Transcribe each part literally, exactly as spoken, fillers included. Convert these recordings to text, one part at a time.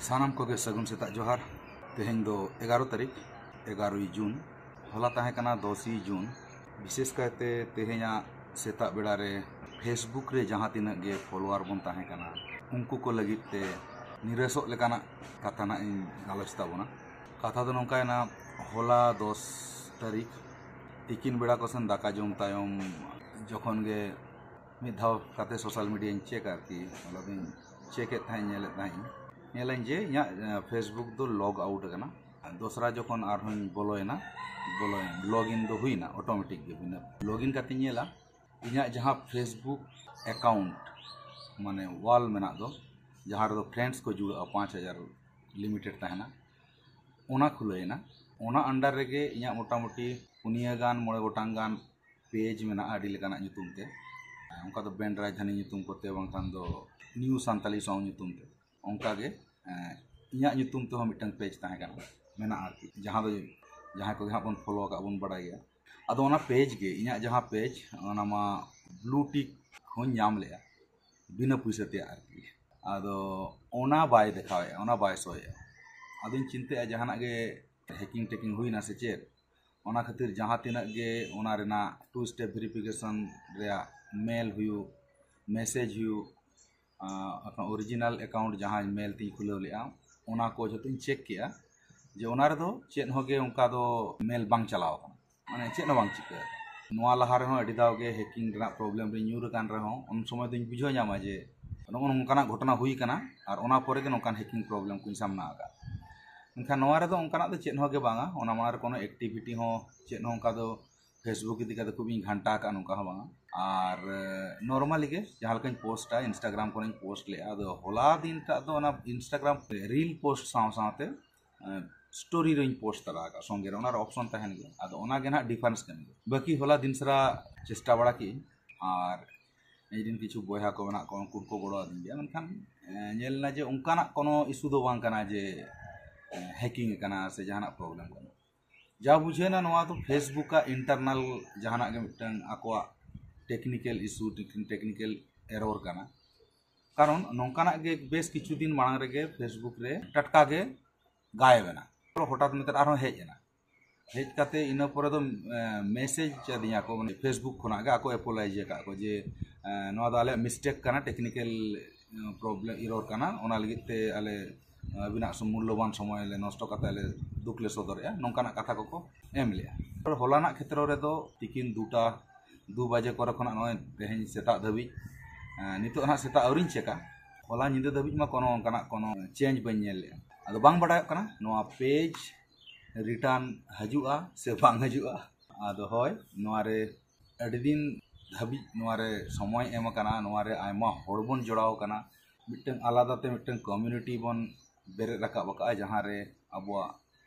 ᱥᱟᱱᱟᱢ ᱠᱚᱜᱮ ᱥᱟᱹᱜᱩᱱ ᱥᱮᱛᱟᱜ ᱡᱚᱦᱟᱨ᱾ ᱛᱮᱦᱮᱧ ᱫᱚ ᱮᱜᱟᱨᱚ ᱛᱟᱹᱨᱤᱠᱷ, ᱮᱜᱟᱨᱚᱭ ᱡᱩᱱ᱾ ᱦᱚᱞᱟ ᱛᱟᱦᱮᱸ ᱠᱟᱱᱟ ᱫᱚᱥᱮᱭ ᱡᱩᱱ᱾ ᱵᱤᱥᱮᱥ ᱠᱟᱭᱛᱮ ᱛᱮᱦᱮᱧᱟᱜ ᱥᱮᱛᱟᱜ ᱵᱮᱲᱟ ᱨᱮ Facebook ᱨᱮ ᱡᱟᱦᱟᱸ ᱛᱤᱱᱟᱹᱜ ᱜᱮ follower ᱵᱚᱱ ᱛᱟᱦᱮᱸ ᱠᱟᱱᱟ, ᱩᱱᱠᱩ ᱠᱚ ᱞᱟᱹᱜᱤᱫ ᱛᱮ ᱱᱤᱨᱟᱹᱥᱚᱜ ᱞᱮᱠᱟᱱᱟᱜ ᱠᱟᱛᱷᱟ ᱱᱟᱜ ᱤᱧ ᱜᱟᱞᱚᱪ ᱛᱟᱵᱚᱱᱟ᱾ ᱠᱟᱛᱷᱟ ᱫᱚ ᱱᱚᱝᱠᱟᱭᱮᱱᱟ, ᱦᱚᱞᱟ ᱫᱚᱥ ᱛᱟᱹᱨᱤᱠᱷ ᱛᱤᱠᱤᱱ ᱵᱮᱲᱟ ᱠᱚ ᱥᱮᱱ ᱫᱟᱠᱟ ᱡᱚᱢ ᱛᱟᱭᱚᱢ ᱡᱚᱠᱷᱚᱱ ᱜᱮ ᱢᱤᱫ ᱫᱷᱟᱣ ᱠᱟᱛᱮ social mediaᱧ check ᱟᱨᱠᱤ, ᱦᱚᱞᱟ ᱫᱚᱧ check ᱮᱫ ᱛᱟᱦᱮᱸᱫ, ᱧᱮᱞᱮᱫ ᱛᱟᱦᱮᱸᱫ, ᱧᱮᱞᱟᱹᱧ ᱡᱮ ᱤᱧᱟᱹᱜ, ᱮ, Facebook ᱫᱚ log out ᱟᱠᱟᱱᱟ᱾ ᱟᱨ ᱫᱚᱥᱨᱟ ᱡᱚᱠᱷᱚᱱ ᱟᱨᱦᱚᱸᱧ ᱵᱚᱞᱚᱭᱮᱱᱟ, ᱵᱚᱞᱚᱭᱮᱱ, login ᱫᱚ ᱦᱩᱭᱱᱟ automatic ᱜᱮ, ᱵᱤᱱᱟᱹ login ᱠᱟᱛᱮᱧ ᱧᱮᱞᱟ, ᱤᱧᱟᱹᱜ ᱡᱟᱦᱟᱸ Facebook account, ᱢᱟᱱᱮ wall ᱢᱮᱱᱟᱜ ᱫᱚ, ᱡᱟᱦᱟᱸ ᱨᱮᱫᱚ friends ᱠᱚ ᱡᱩᱲᱟᱹᱜᱼᱟ, ᱯᱟᱸᱪ ᱦᱟᱡᱟᱨ limited ᱛᱟᱦᱮᱱᱟ, ᱚᱱᱟ ᱠᱷᱩᱞᱟᱹᱣᱮᱱᱟ᱾ ᱚᱱᱟ under ᱨᱮᱜᱮ ᱤᱧᱟᱹᱜ ᱢᱚᱴᱟᱢᱩᱴᱤ ᱯᱩᱱᱭᱟᱹ ᱜᱟᱱ, ᱢᱚᱬᱮ ᱜᱚᱴᱟᱝ ᱜᱟᱱ page ᱢᱮᱱᱟᱜᱼᱟ ᱟᱹᱰᱤ ᱞᱮᱠᱟᱱᱟᱜ ᱧᱩᱛᱩᱢ ᱛᱮ᱾ ᱚᱱᱠᱟ ᱫᱚ ᱵᱮᱱᱰ ᱨᱟᱡᱽᱫᱷᱟᱱᱤ ᱧᱩᱛᱩᱢ ᱠᱚᱛᱮ, ᱵᱟᱝᱠᱷᱟᱱ ᱫᱚ New Santali Song ᱧᱩᱛᱩᱢ ᱛᱮ᱾ ᱚᱱᱠᱟ ᱜᱮ, ᱮᱸ, ᱤᱧᱟᱹᱜ ᱧᱩᱛᱩᱢ ᱛᱮᱦᱚᱸ ᱢᱤᱫᱴᱟᱝ page ᱛᱟᱦᱮᱸ ᱠᱟᱱᱟ, ᱢᱮᱱᱟᱜᱼᱟ ᱟᱨᱠᱤ, ᱡᱟᱦᱟᱸ ᱫᱚ ᱡᱟᱦᱟᱸᱭ ᱠᱚᱜᱮ ᱦᱟᱸᱜ ᱵᱚᱱ follow ᱟᱠᱟᱫ ᱵᱚᱱ ᱵᱟᱲᱟᱭ ᱜᱮᱭᱟ᱾ ᱟᱫᱚ ᱚᱱᱟ page ᱜᱮ, ᱤᱧᱟᱹᱜ ᱡᱟᱦᱟᱸ page, ᱚᱱᱟ ᱢᱟ blue tick ᱦᱚᱸᱧ ᱧᱟᱢ ᱞᱮᱜᱼᱟ, ᱵᱤᱱᱟᱹ ᱯᱩᱭᱥᱟᱹ ᱛᱮ ᱟᱨᱠᱤ᱾ ᱟᱫᱚ ᱚᱱᱟ ᱵᱟᱭ ᱫᱮᱠᱷᱟᱣᱮᱜᱼᱟ, ᱚᱱᱟ ᱵᱟᱭ ᱥᱳᱭᱮᱜᱼᱟ᱾ ᱟᱫᱚᱧ ᱪᱤᱱᱛᱟᱹᱭᱮᱜᱼᱟ, ᱡᱟᱦᱟᱱᱟᱜ ᱜᱮ hacking ᱴᱮᱠᱤᱝ ᱦᱩᱭᱱᱟ ᱥᱮ ᱪᱮᱫ? ᱚᱱᱟ ᱠᱷᱟᱹᱛᱤᱨ ᱡᱟᱦᱟᱸ ᱛᱤᱱᱟᱹᱜ ᱜᱮ ᱚᱱᱟ ᱨᱮᱱᱟᱜ two step verification ᱨᱮᱭᱟᱜ mail ᱦᱩᱭᱩᱜ, message ᱦᱩᱭᱩᱜ, ᱟᱸ, ᱟᱯᱱᱟᱨ original account ᱡᱟᱦᱟᱸ mail ᱛᱤᱧ ᱠᱷᱩᱞᱟᱹᱣ ᱞᱮᱜᱼᱟ, ᱚᱱᱟ ᱠᱚ ᱡᱷᱚᱛᱚᱧ check ᱠᱮᱜᱼᱟ, ᱡᱮ ᱚᱱᱟ ᱨᱮᱫᱚ ᱪᱮᱫ ᱦᱚᱸ ᱜᱮ ᱚᱱᱠᱟ ᱫᱚ mail ᱵᱟᱝ ᱪᱟᱞᱟᱣ ᱟᱠᱟᱱᱟ, ᱢᱟᱱᱮ ᱪᱮᱫ ᱦᱚᱸ ᱵᱟᱝ ᱪᱤᱠᱟᱹ ᱟᱠᱟᱱᱟ᱾ ᱱᱚᱣᱟ ᱞᱟᱦᱟ ᱨᱮᱦᱚᱸ ᱟᱹᱰᱤ ᱫᱷᱟᱣ ᱜᱮ hacking ᱨᱮᱱᱟᱜ problem ᱨᱤᱧ ᱧᱩᱨ ᱟᱠᱟᱱ ᱨᱮᱦᱚᱸ, ᱩᱱ ᱥᱚᱢᱚᱭ ᱫᱚᱧ ᱵᱩᱡᱷᱟᱹᱣ ᱧᱟᱢᱟ ᱡᱮ ᱱᱚᱜᱼᱚ ᱱᱚᱝᱠᱟᱱᱟᱜ ᱜᱷᱚᱴᱚᱱᱟ ᱦᱩᱭ ᱟᱠᱟᱱᱟ ᱟᱨ ᱚᱱᱟ ᱯᱚᱨᱮ ᱜᱮ ᱱᱚᱝᱠᱟᱱ hacking problem ᱠᱚᱧ ᱥᱟᱢᱱᱟ ᱟᱠᱟᱫ᱾ ᱢᱮᱱᱠᱷᱟᱱ ᱱᱚᱣᱟ ᱨᱮᱫᱚ ᱚᱱᱠᱟᱱᱟᱜ ᱫᱚ ᱪᱮᱫ ᱦᱚᱸ ᱜᱮ ᱵᱟᱝᱟ, ᱚᱱᱟ ᱢᱟᱲᱟᱝ ᱨᱮ ᱠᱳᱱᱳ activity ᱦᱚᱸ, ᱪᱮᱫ ᱦᱚᱸ ᱚᱱᱠᱟ ᱫᱚ Facebook ᱤᱫᱤ ᱠᱟᱛᱮ ᱠᱷᱩᱵ ᱤᱧ ᱜᱷᱟᱱᱴᱟ ᱟᱠᱟᱫ, ᱱᱚᱝᱠᱟ ᱦᱚᱸ ᱵᱟᱝᱟ᱾ ᱟᱨ, ᱮ, normally ᱜᱮ ᱡᱟᱦᱟᱸ ᱞᱮᱠᱟᱧ ᱯᱳᱥᱴᱟ, Instagram ᱠᱚᱨᱮᱧ ᱯᱳᱥᱴ ᱞᱮᱜᱼᱟ᱾ ᱟᱫᱚ ᱦᱚᱞᱟ ᱫᱤᱱᱴᱟᱜ ᱫᱚ ᱚᱱᱟ Instagram ᱨᱤᱞ ᱯᱳᱥᱴ ᱥᱟᱶ ᱥᱟᱶᱛᱮ, ᱮ, story ᱨᱮᱧ ᱯᱳᱥᱴ ᱛᱟᱨᱟ ᱟᱠᱟᱫ ᱥᱚᱸᱜᱮ ᱨᱮ, ᱚᱱᱟ ᱨᱮ option ᱛᱟᱦᱮᱱ ᱜᱮᱭᱟ᱾ ᱟᱫᱚ ᱚᱱᱟ ᱜᱮ ᱱᱟᱦᱟᱜ difference ᱠᱟᱱ ᱜᱮᱭᱟ᱾ ᱵᱟᱹᱠᱤ ᱦᱚᱞᱟ ᱫᱤᱱ ᱥᱟᱨᱟ ᱪᱮᱥᱴᱟ ᱵᱟᱲᱟ ᱠᱮᱜᱼᱟᱹᱧ, ᱟᱨ ᱤᱧ ᱨᱮᱱ ᱠᱤᱪᱷᱩ ᱵᱚᱭᱦᱟ ᱠᱚ ᱢᱮᱱᱟᱜ ᱠᱚᱣᱟ, ᱩᱱᱠᱩ ᱠᱚ ᱜᱚᱲᱚ ᱟᱹᱫᱤᱧ ᱜᱮᱭᱟ᱾ ᱢᱮᱱᱠᱷᱟᱱ, ᱮ, ᱧᱮᱞ ᱮᱱᱟ ᱡᱮ ᱚᱱᱠᱟᱱᱟᱜ ᱠᱳᱱᱳ issue ᱫᱚ ᱵᱟᱝ ᱠᱟᱱᱟ ᱡᱮ, ᱮ, hacking ᱟᱠᱟᱱᱟ ᱥᱮ ᱡᱟᱦᱟᱱᱟᱜ problem ᱠᱟᱱᱟ᱾ ᱡᱟ ᱵᱩᱡᱷᱟᱹᱣᱱᱟ, ᱱᱚᱣᱟ ᱫᱚ Facebook ᱟᱜ internal ᱡᱟᱦᱟᱱᱟᱜ ᱜᱮ ᱢᱤᱫᱴᱟᱝ ᱟᱠᱚᱣᱟᱜ technical issue, technical error ᱠᱟᱱᱟ᱾ ᱠᱟᱨᱚᱱ ᱱᱚᱝᱠᱟᱱᱟᱜ ᱜᱮ ᱵᱮᱥ ᱠᱤᱪᱷᱩ ᱫᱤᱱ ᱢᱟᱲᱟᱝ ᱨᱮᱜᱮ Facebook ᱨᱮ ᱴᱟᱴᱠᱟ ᱜᱮ ᱜᱟᱭᱮᱵ ᱮᱱᱟ᱾ ᱦᱚᱴᱟᱛ ᱢᱮᱛᱟᱨ ᱟᱨᱦᱚᱸ ᱦᱮᱡ ᱮᱱᱟ᱾ ᱦᱮᱡ ᱠᱟᱛᱮ ᱤᱱᱟᱹ ᱯᱚᱨᱮ ᱫᱚ ᱢᱮᱥᱮᱡᱽ ᱟᱹᱫᱤᱧᱟ ᱠᱚ, ᱢᱟᱱᱮ Facebook ᱠᱷᱚᱱᱟᱜ ᱜᱮ ᱟᱠᱚ ᱮᱯᱳᱞᱟᱭᱤᱡᱽ ᱟᱠᱟᱫ ᱠᱚ ᱡᱮ ᱮᱸ, ᱱᱚᱣᱟ ᱫᱚ ᱟᱞᱮᱭᱟᱜ ᱢᱤᱥᱴᱮᱠ ᱠᱟᱱᱟ, ᱴᱮᱠᱱᱤᱠᱮᱞ ᱯᱨᱚᱵᱞᱮᱢ, ᱤᱨᱚᱨ ᱠᱟᱱᱟ, ᱚᱱᱟ ᱞᱟᱹᱜᱤᱫ ᱛᱮ ᱟᱞᱮ ᱟᱹᱵᱤᱱᱟᱜ ᱥᱚ- ᱢᱩᱞᱞᱚᱵᱟᱱ ᱥᱚᱢᱚᱭ ᱞᱮ ᱱᱚᱥᱴᱚ ᱠᱟᱛᱮ ᱟᱞᱮ ᱫᱩᱠ ᱞᱮ ᱥᱚᱫᱚᱨᱮᱜᱼᱟ, ᱱᱚᱝᱠᱟᱱᱟᱜ ᱠᱟᱛᱷᱟ ᱠᱚᱠᱚ ᱮᱢ ᱞᱮᱜᱼᱟ᱾ ᱦᱚᱞᱟᱱᱟᱜ ᱠᱷᱮᱛᱨᱚ ᱨᱮᱫᱚ ᱛᱤᱠᱤᱱ ᱫᱩᱴᱟ, ᱫᱩ ᱵᱟᱡᱮ ᱠᱚᱨᱮ ᱠᱷᱚᱱᱟᱜ ᱱᱚᱜᱼᱚᱭ ᱛᱮᱦᱮᱧ ᱥᱮᱛᱟᱜ ᱫᱷᱟᱹᱵᱤᱡ, ᱮᱸ, ᱱᱤᱛᱚᱜ ᱱᱟᱦᱟᱜ ᱥᱮᱛᱟᱜ ᱟᱹᱣᱨᱤᱧ ᱪᱮᱠᱟ, ᱦᱚᱞᱟ ᱧᱤᱫᱟᱹ ᱫᱷᱟᱹᱵᱤᱡ ᱢᱟ ᱠᱳᱱᱳ ᱚᱱᱠᱟᱱᱟᱜ ᱠᱳᱱᱳ ᱪᱮᱧᱡᱽ ᱵᱟᱹᱧ ᱧᱮᱞ ᱞᱮᱜᱼᱟ᱾ ᱟᱫᱚ ᱵᱟᱝ ᱵᱟᱰᱟᱭᱚᱜ ᱠᱟᱱᱟ ᱱᱚᱣᱟ ᱯᱮᱡᱽ ᱨᱤᱴᱟᱨᱱ ᱦᱤᱡᱩᱜᱼᱟ ᱥᱮ ᱵᱟᱝ ᱦᱤᱡᱩᱜᱼᱟ᱾ ᱟᱫᱚ ᱦᱳᱭ, ᱱᱚᱣᱟ ᱨᱮ ᱟᱹᱰᱤ ᱫᱤᱱ ᱫᱷᱟᱹᱵᱤᱡ ᱱᱚᱣᱟ ᱨᱮ ᱥᱚᱢᱚᱭ ᱮᱢ ᱟᱠᱟᱱᱟ, ᱱᱚᱣᱟ ᱨᱮ ᱟᱭᱢᱟ ᱦᱚᱲ ᱵᱚᱱ ᱡᱚᱲᱟᱣ ᱟᱠᱟᱱᱟ, ᱢᱤᱫᱴᱟᱝ ᱟᱞᱟᱫᱟ ᱛᱮ ᱢᱤᱫᱴᱟᱝ ᱠᱚᱢᱤᱭᱩᱱᱤᱴᱤ ᱵᱚᱱ ᱵᱮᱨᱮᱫ ᱨᱟᱠᱟᱵ ᱟᱠᱟᱫᱼᱟ, ᱡᱟᱦᱟᱸ ᱨᱮ ᱟᱵᱚᱣᱟᱜ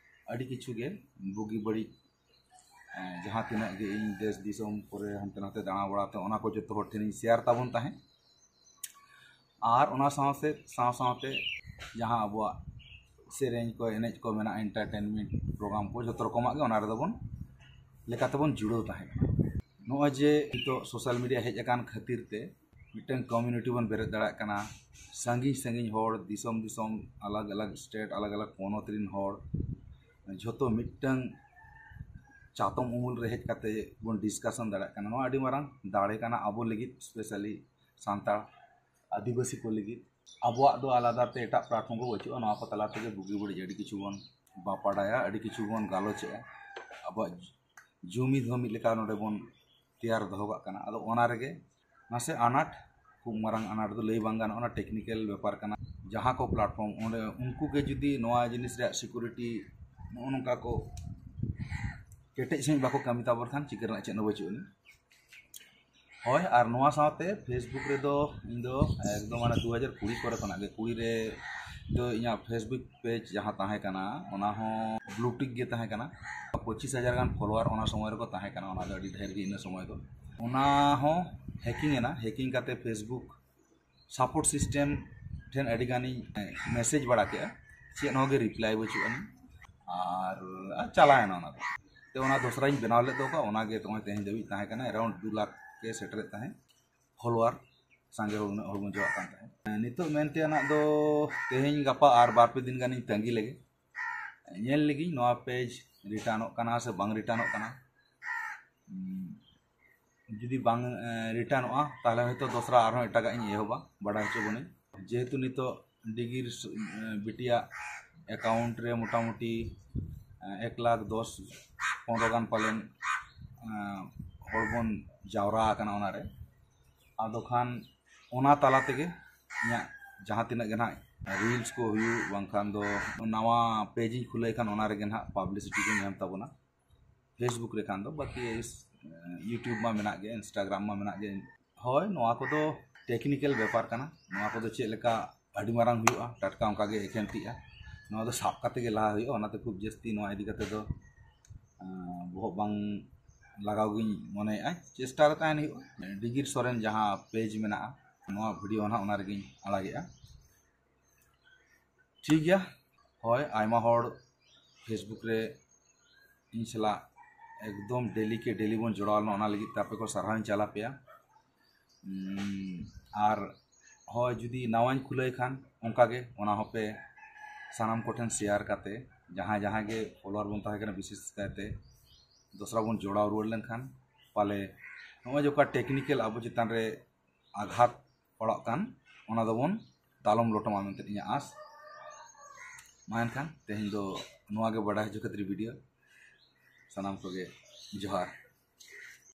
ᱟᱹᱰᱤ ᱠᱤᱪᱷᱩ ᱜᱮ ᱵᱩᱜᱤ ᱵᱟᱹᱲᱤᱡ, ᱮᱸ, ᱡᱟᱦᱟᱸ ᱛᱤᱱᱟᱹᱜ ᱜᱮ ᱤᱧ ᱫᱮᱥ ᱫᱤᱥᱚᱢ ᱠᱚᱨᱮ ᱦᱟᱱᱛᱮ ᱱᱟᱛᱮ ᱫᱟᱬᱟ ᱵᱟᱲᱟ ᱛᱮ ᱚᱱᱟ ᱠᱚ ᱡᱚᱛᱚ ᱦᱚᱲ ᱴᱷᱮᱱᱤᱧ ᱥᱮᱭᱟᱨ ᱛᱟᱵᱚᱱ ᱛᱟᱦᱮᱸᱫ᱾ ᱟᱨ ᱚᱱᱟ ᱥᱟᱶᱛᱮ ᱥᱟᱶ ᱥᱟᱶᱛᱮ ᱡᱟᱦᱟᱸ ᱟᱵᱚᱣᱟᱜ ᱥᱮᱨᱮᱧ ᱠᱚ, ᱮᱱᱮᱡ ᱠᱚ ᱢᱮᱱᱟᱜᱼᱟ, ᱮᱱᱴᱟᱨᱴᱮᱱᱢᱮᱱᱴ ᱯᱨᱳᱜᱨᱟᱢ ᱠᱚ, ᱡᱚᱛᱚ ᱨᱚᱠᱚᱢᱟᱜ ᱜᱮ ᱚᱱᱟ ᱨᱮᱫᱚ ᱵᱚᱱ ᱞᱮᱠᱟᱛᱮᱵᱚᱱ ᱡᱩᱲᱟᱹᱣ ᱛᱟᱦᱮᱸ ᱠᱟᱱᱟ᱾ ᱱᱚᱜᱼᱚᱭ ᱡᱮ ᱱᱤᱛᱚᱜ ᱥᱳᱥᱟᱞ ᱢᱤᱰᱤᱭᱟ ᱦᱮᱡ ᱟᱠᱟᱱ ᱠᱷᱟᱹᱛᱤᱨ ᱛᱮ ᱢᱤᱫᱴᱟᱝ ᱠᱚᱢᱤᱭᱩᱱᱤᱴᱤ ᱵᱚᱱ ᱵᱮᱨᱮᱫ ᱫᱟᱲᱮᱭᱟᱜ ᱠᱟᱱᱟ, ᱥᱟᱺᱜᱤᱧ ᱥᱟᱺᱜᱤᱧ ᱦᱚᱲ, ᱫᱤᱥᱚᱢ ᱫᱤᱥᱚᱢ, ᱟᱞᱟᱜᱽ ᱟᱞᱟᱜᱽ ᱥᱴᱮᱴ, ᱟᱞᱟᱜᱽ ᱟᱞᱟᱜᱽ ᱯᱚᱱᱚᱛ ᱨᱮᱱ ᱦᱚᱲ ᱡᱷᱚᱛᱚ ᱢᱤᱫᱴᱟᱝ ᱪᱟᱛᱚᱢ ᱩᱢᱩᱞ ᱨᱮ ᱦᱮᱡ ᱠᱟᱛᱮ ᱵᱚᱱ ᱰᱤᱥᱠᱟᱥᱚᱱ ᱫᱟᱲᱮᱭᱟᱜ ᱠᱟᱱᱟ᱾ ᱱᱚᱣᱟ ᱟᱹᱰᱤ ᱢᱟᱨᱟᱝ ᱫᱟᱲᱮ ᱠᱟᱱᱟ ᱟᱵᱚ ᱞᱟᱹᱜᱤᱫ, ᱥᱯᱮᱥᱟᱞᱤ ᱥᱟᱱᱛᱟᱲ ᱟᱹᱫᱤᱵᱟᱹᱥᱤ ᱠᱚ ᱞᱟᱹᱜᱤᱫ᱾ ᱟᱵᱚᱣᱟᱜ ᱫᱚ ᱟᱞᱟᱫᱟ ᱛᱮ ᱮᱴᱟᱜ ᱯᱞᱟᱴᱯᱷᱚᱨᱢ ᱠᱚ ᱵᱟᱹᱪᱩᱜᱼᱟ᱾ ᱱᱚᱣᱟ ᱠᱚ ᱛᱟᱞᱟ ᱛᱮᱜᱮ ᱵᱩᱜᱤ ᱵᱟᱹᱲᱤᱡ ᱟᱹᱰᱤ ᱠᱤᱪᱷᱩ ᱵᱚᱱ ᱵᱟᱯᱟᱲᱟᱭᱟ, ᱟᱹᱰᱤ ᱠᱤᱪᱷᱩ ᱵᱚᱱ ᱜᱟᱞᱚᱪᱮᱜᱼᱟ᱾ ᱟᱵᱚᱣᱟᱜ ᱡᱩᱢᱤᱫ ᱦᱚᱸ ᱢᱤᱫ ᱞᱮᱠᱟ ᱱᱚᱰᱮ ᱵᱚᱱ ᱛᱮᱭᱟᱨ ᱫᱚᱦᱚ ᱠᱟᱜ ᱠᱟᱱᱟ᱾ ᱟᱫᱚ ᱚᱱᱟ ᱨᱮᱜᱮ ᱱᱟᱥᱮ ᱟᱱᱟᱴ, ᱠᱷᱩᱵ ᱢᱟᱨᱟᱝ ᱟᱱᱟᱴ ᱫᱚ ᱞᱟᱹᱭ ᱵᱟᱝ ᱜᱟᱱᱚᱜᱼᱟ, ᱚᱱᱟ ᱴᱮᱠᱱᱤᱠᱮᱞ ᱵᱮᱯᱟᱨ ᱠᱟᱱᱟ᱾ ᱡᱟᱦᱟᱸ ᱠᱚ ᱯᱞᱟᱴᱯᱷᱚᱨᱢ ᱚᱸᱰᱮ ᱩᱱᱠᱩ ᱜᱮ ᱡᱩᱫᱤ ᱱᱚᱣᱟ ᱡᱤᱱᱤᱥ ᱨᱮᱭᱟᱜ ᱥᱤᱠᱩᱨᱤᱴᱤ ᱱᱚᱜᱼᱚ ᱱᱚᱝᱠᱟ ᱠᱚ ᱠᱮᱴᱮᱡ ᱥᱟᱺᱦᱤᱡ ᱵᱟᱠᱚ ᱠᱟᱹᱢᱤ ᱛᱟᱵᱚᱱ ᱠᱷᱟᱱ ᱪᱤᱠᱟᱹ ᱨᱮᱱᱟᱜ ᱪᱮᱫ ᱦᱚᱸ ᱵᱟᱹᱪᱩᱜ ᱟᱹᱱᱤᱡ᱾ ᱦᱳᱭ, ᱟᱨ ᱱᱚᱣᱟ ᱥᱟᱶᱛᱮ Facebook ᱨᱮᱫᱚ ᱤᱧ ᱫᱚ ᱮᱠᱫᱚᱢ ᱢᱟᱱᱮ ᱫᱩ ᱦᱟᱡᱟᱨ ᱠᱩᱲᱤ ᱠᱚᱨᱮ ᱠᱷᱚᱱᱟᱜ ᱜᱮ, ᱠᱩᱲᱤ ᱨᱮ ᱫᱚ ᱤᱧᱟᱹᱜ Facebook ᱯᱮᱡᱽ ᱡᱟᱦᱟᱸ ᱛᱟᱦᱮᱸ ᱠᱟᱱᱟ, ᱚᱱᱟ ᱦᱚᱸ ᱵᱞᱩ ᱴᱤᱠ ᱜᱮ ᱛᱟᱦᱮᱸ ᱠᱟᱱᱟ᱾ ᱯᱚᱸᱪᱤᱥ ᱦᱟᱡᱟᱨ ᱜᱟᱱ ᱯᱷᱚᱞᱳᱣᱟᱨ ᱚᱱᱟ ᱥᱚᱢᱚᱭ ᱨᱮᱠᱚ ᱛᱟᱦᱮᱸ ᱠᱟᱱᱟ, ᱚᱱᱟ ᱫᱚ ᱟᱹᱰᱤ ᱰᱷᱮᱨ ᱜᱮ ᱤᱱᱟᱹ ᱥᱚᱢᱚᱭ ᱫᱚ᱾ ᱚᱱᱟ ᱦᱚᱸ ᱦᱮᱠᱤᱝ ᱮᱱᱟ, ᱦᱮᱠᱤᱝ ᱠᱟᱛᱮ Facebook ᱥᱟᱯᱳᱨᱴ ᱥᱤᱥᱴᱮᱢ ᱴᱷᱮᱱ ᱟᱹᱰᱤ ᱜᱟᱱᱤᱧ ᱢᱮᱥᱮᱡᱽ ᱵᱟᱲᱟ ᱠᱮᱜᱼᱟ, ᱪᱮᱫ ᱦᱚᱸ ᱜᱮ ᱨᱤᱯᱞᱟᱭ ᱵᱟᱹᱪᱩᱜ ᱟᱹᱱᱤᱡ᱾ ᱟᱨ ᱟᱨ ᱪᱟᱞᱟᱣᱮᱱᱟ ᱚᱱᱟ ᱫᱚ᱾ ᱛᱮ ᱚᱱᱟ ᱫᱚᱥᱨᱟᱧ ᱵᱮᱱᱟᱣ ᱞᱮᱫ ᱫᱚ, ᱚᱱᱟ ᱜᱮ ᱱᱚᱜᱼᱚᱭ ᱛᱮᱦᱮᱧ ᱫᱷᱟᱹᱵᱤᱡ ᱛᱟᱦᱮᱸ ᱠᱟᱱᱟ, ᱮᱨᱟᱣᱩᱱᱰ ᱫᱩ ᱞᱟᱠᱷ ᱜᱮ ᱥᱮᱴᱮᱨᱮᱫ ᱛᱟᱦᱮᱸᱫ ᱯᱷᱚᱞᱳᱣᱟᱨ᱾ ᱥᱟᱸᱜᱮ ᱦᱚᱲ, ᱩᱱᱟᱹᱜ ᱦᱚᱲ ᱵᱚᱱ ᱡᱚᱲᱟᱜ ᱠᱟᱱ ᱛᱟᱦᱮᱸᱫ᱾ ᱱᱤᱛᱚᱜ ᱢᱮᱱ ᱛᱮᱱᱟᱜ ᱫᱚ ᱛᱮᱦᱮᱧ ᱜᱟᱯᱟ ᱟᱨ ᱵᱟᱨ ᱯᱮ ᱫᱤᱱ ᱜᱟᱱᱤᱧ ᱛᱟᱺᱜᱤ ᱞᱮᱜᱮ, ᱧᱮᱞ ᱞᱮᱜᱤᱧ ᱱᱚᱣᱟ ᱯᱮᱡᱽ ᱨᱤᱴᱟᱨᱱᱚᱜ ᱠᱟᱱᱟ ᱥᱮ ᱵᱟᱝ ᱨᱤᱴᱟᱨᱱᱚᱜ ᱠᱟᱱᱟ᱾ ᱩᱸ, ᱡᱩᱫᱤ ᱵᱟᱝ ᱨᱤᱴᱟᱨᱱᱚᱜᱼᱟ, ᱛᱟᱦᱚᱞᱮ ᱦᱚᱭᱛᱳ ᱫᱚᱥᱨᱟ ᱟᱨᱦᱚᱸ ᱮᱴᱟᱜᱟᱜ ᱤᱧ ᱮᱦᱚᱵᱟ, ᱵᱟᱰᱟᱭ ᱦᱚᱪᱚ ᱵᱚᱱᱟᱹᱧ᱾ ᱡᱮᱦᱮᱛᱩ ᱱᱤᱛᱚᱜ ᱰᱤᱜᱤᱨ ᱥ-, ᱮ, ᱵᱤᱴᱤᱭᱟᱜ ᱮᱠᱟᱣᱩᱱᱴ ᱨᱮ ᱢᱚᱴᱟᱢᱩᱴᱤ, ᱮ, ᱮᱠ ᱞᱟᱠᱷ ᱫᱚᱥ ᱯᱚᱱᱨᱚ ᱜᱟᱱ ᱯᱟᱞᱮᱱ, ᱮ, ᱦᱚᱲ ᱵᱚᱱ ᱡᱟᱣᱨᱟ ᱟᱠᱟᱱᱟ ᱚᱱᱟᱨᱮ᱾ ᱟᱫᱚ ᱠᱷᱟᱱ ᱚᱱᱟ ᱛᱟᱞᱟ ᱛᱮᱜᱮ ᱤᱧᱟᱹᱜ ᱡᱟᱦᱟᱸ ᱛᱤᱱᱟᱹᱜ ᱜᱮ ᱱᱟᱦᱟᱜ ᱨᱤᱞᱥ ᱠᱚ ᱦᱩᱭᱩᱜ, ᱵᱟᱝᱠᱷᱟᱱ ᱫᱚ ᱱᱟᱣᱟ ᱯᱮᱡᱽ ᱤᱧ ᱠᱷᱩᱞᱟᱹᱭ ᱠᱷᱟᱱ ᱚᱱᱟ ᱨᱮᱜᱮ ᱱᱟᱦᱟᱜ ᱯᱟᱵᱽᱞᱤᱥᱤᱴᱤ ᱠᱚ ᱧᱟᱢ ᱛᱟᱵᱚᱱᱟ᱾ Facebook ᱨᱮ ᱠᱷᱟᱱ ᱫᱚ, ᱵᱟᱹᱠᱤ ᱤᱥ-, YouTube ᱢᱟ ᱢᱮᱱᱟᱜ ᱜᱮ, Instagram ᱢᱟ ᱢᱮᱱᱟᱜ ᱜᱮ᱾ ᱦᱳᱭ, ᱱᱚᱣᱟ ᱠᱚᱫᱚ ᱴᱮᱠᱱᱤᱠᱮᱞ ᱵᱮᱯᱟᱨ ᱠᱟᱱᱟ᱾ ᱱᱚᱣᱟ ᱠᱚᱫᱚ ᱪᱮᱫ ᱞᱮᱠᱟ ᱟᱹᱰᱤ ᱢᱟᱨᱟᱝ ᱦᱩᱭᱩᱜᱼᱟ, ᱴᱟᱴᱠᱟ ᱚᱱᱠᱟ ᱜᱮ ᱮᱠᱷᱮᱱ ᱛᱤᱜᱼᱟ, ᱱᱚᱣᱟ ᱫᱚ ᱥᱟᱵ ᱠᱟᱛᱮ ᱜᱮ ᱞᱟᱦᱟ ᱦᱩᱭᱩᱜᱼᱟ᱾ ᱚᱱᱟᱛᱮ ᱠᱷᱩᱵ ᱡᱟᱹᱥᱛᱤ ᱱᱚᱣᱟ ᱤᱫᱤ ᱠᱟᱛᱮ ᱫᱚ, ᱟᱸ, ᱵᱚᱦᱚᱜ ᱵᱟᱝ ᱞᱟᱜᱟᱣ ᱜᱤᱧ ᱢᱚᱱᱮᱭᱮᱫᱼᱟ᱾ ᱪᱮᱥᱴᱟ ᱨᱮ ᱛᱟᱦᱮᱱ ᱦᱩᱭᱩᱜᱼᱟ᱾ ᱰᱤᱜᱤᱨ ᱥᱚᱨᱮᱱ ᱡᱟᱦᱟᱸ ᱯᱮᱡᱽ ᱢᱮᱱᱟᱜᱼᱟ, ᱱᱚᱣᱟ ᱵᱷᱤᱰᱤᱭᱳ ᱱᱟᱦᱟᱜ ᱚᱱᱟ ᱨᱮᱜᱮᱧ ᱟᱲᱟᱜᱮᱜᱼᱟ᱾ ᱴᱷᱤᱠ ᱜᱮᱭᱟ, ᱦᱳᱭ, ᱟᱭᱢᱟ ᱦᱚᱲ Facebook ᱨᱮ ᱤᱧ ᱥᱟᱞᱟᱜ ᱮᱠᱫᱚᱢ ᱰᱮᱞᱤ ᱠᱮ ᱰᱮᱞᱤ ᱵᱚᱱ ᱡᱚᱲᱟᱣ ᱞᱮᱱᱟ, ᱚᱱᱟ ᱞᱟᱹᱜᱤᱫ ᱛᱮ ᱟᱯᱮ ᱠᱚ ᱥᱟᱨᱦᱟᱣᱤᱧ ᱪᱟᱞ ᱟᱯᱮᱭᱟ᱾ ᱩᱢ, ᱟᱨ ᱦᱳᱭ, ᱡᱩᱫᱤ ᱱᱟᱣᱟᱧ ᱠᱷᱩᱞᱟᱹᱭ ᱠᱷᱟᱱ ᱚᱱᱠᱟ ᱜᱮ ᱚᱱᱟ ᱦᱚᱸᱯᱮ ᱥᱟᱱᱟᱢ ᱠᱚᱴᱷᱮᱱ ᱥᱮᱭᱟᱨ ᱠᱟᱛᱮ, ᱡᱟᱦᱟᱸᱭ ᱡᱟᱦᱟᱸᱭ ᱜᱮ ᱯᱷᱚᱞᱳᱣᱟᱨ ᱵᱚᱱ ᱛᱟᱦᱮᱸ ᱠᱟᱱᱟ, ᱵᱤᱥᱮᱥ ᱠᱟᱭᱛᱮ ᱫᱚᱥᱨᱟ ᱵᱚᱱ ᱡᱚᱲᱟᱣ ᱨᱩᱣᱟᱹᱲ ᱞᱮᱱᱠᱷᱟᱱ ᱯᱟᱞᱮ ᱱᱚᱜᱼᱚᱭ ᱡᱮ ᱚᱠᱟ ᱴᱮᱠᱱᱤᱠᱮᱞ ᱟᱵᱚ ᱪᱮᱛᱟᱱ ᱨᱮ ᱟᱜᱷᱟᱛ ᱯᱟᱲᱟᱜ ᱠᱟᱱ, ᱚᱱᱟ ᱫᱚᱵᱚᱱ ᱛᱟᱞᱚᱢ ᱞᱚᱴᱚᱢᱟ ᱢᱮᱱᱛᱮ ᱤᱧᱟᱹᱜ ᱟᱸᱥ᱾ ᱢᱟ ᱮᱱᱠᱷᱟᱱ ᱛᱮᱦᱮᱧ ᱫᱚ ᱱᱚᱣᱟ ᱜᱮ ᱵᱟᱰᱟᱭ ᱦᱚᱪᱚ ᱠᱷᱟᱹᱛᱤᱨ ᱵᱷᱤᱰᱤᱭᱳ᱾ ᱥᱟᱱᱟᱢ ᱠᱚᱜᱮ ᱡᱚᱦᱟᱨ᱾